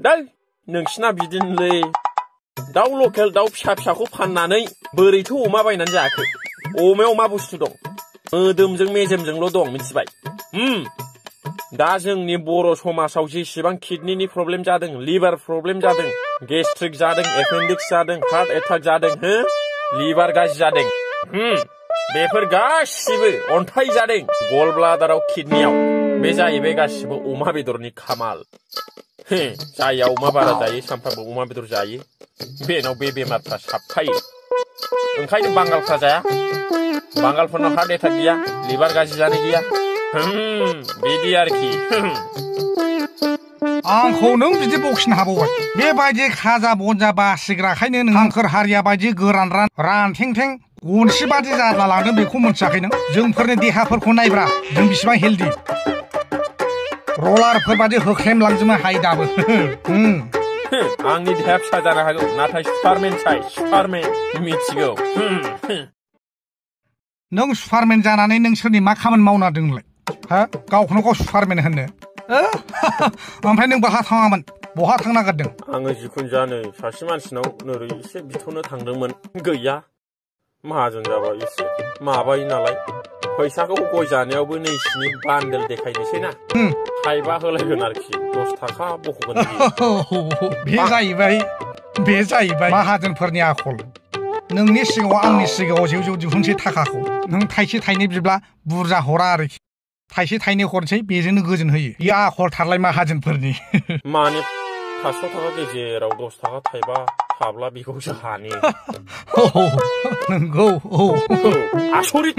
दा नोंसिना बिदिनोलै दाउ लकेल दाउ फिसाखौ फाननानै बोरैथो अमा बायनानै जायाखै अमायाव मा बुस्थु दं मोदोमजों मेजेमजोंल' दं मिथिबाय दा जोंनि बर' समाजाव जेसेबां किडनिनि प्रब्लेम जादों लिभार प्रब्लेम जादों गेस्ट्रिक जादों एपेन्डिक्स जादों हार्ट एटाक जादों लिभार गाज्रि जादों बेफोर गासिबो अन्थाइ जादों गल ब्लाडाराव किडनियाव बे जाहैबाय गासिबो अमा बेदरनि खामाल जायहा अमा बारा जायो सानफ्रामबो अमा बेदर जायो बेनाव बे बेमारफ्रा साबखायो ओंखायनो बांगालफ्रा जाया बांगालफोरनाव हार्ट एटाक गैया लिभार गाज्रि जानाय गैया बिदि आरोखि आंखौ नों बिदि बखिनो हाबावबाय बेबायदि खाजा बनजा बासिग्राखायनो नोंखोर हारिया बायदि गोरान रानथेंथें गनसि बादि जाना लांदों बेखौ मोनथियाखै नों जोंफोरनि देहाफोरखौ नायब्रा जों बेसेबां हेल्दी रलारफोर बादि होख्रेमलांजोबनो हायो दाबो आंनि देहाया फिसा जानो हागौ नाथाय सुपारमेन मिथिगौ नों सुपारमेन जानानै नों सोरनि मा खामानि मावना दोंलाय हा गावखौनो गाव सुपारमेन होननो ओमफ्राय नों बहा थाङामोन बहा थांनो नागिरदों आङो जिखुनु जानो सासे मानसिनाव नोरै एसे बिथ'नो थांदोंमोन गैया माहाजोन जाबा एसे माबायो नालाय फैसाखौ गय जानायावबो नैसिनि बान्देल देखायनोसै ना थाइबा होलायगोन आरोखि 10 थाखा बख'गोन बे जाहैबाय माहाजोनफोरनि आखल नोंनि सिगाङाव आंनि सिगाङाव जेव दिहुनसै थाखाखौ नों थाइसे थाइनै बिब्ला बुरजा हरा आरोखि थाइसे थाइनै हरसै बेजोंनो गोजोन होयो बे आखल थारलाय माहाजोनफोरनि माने 500 थाखा गेजेराव 10 थाखा थाइबा थाब्ला बेखौसो हानि नंगौ आसरित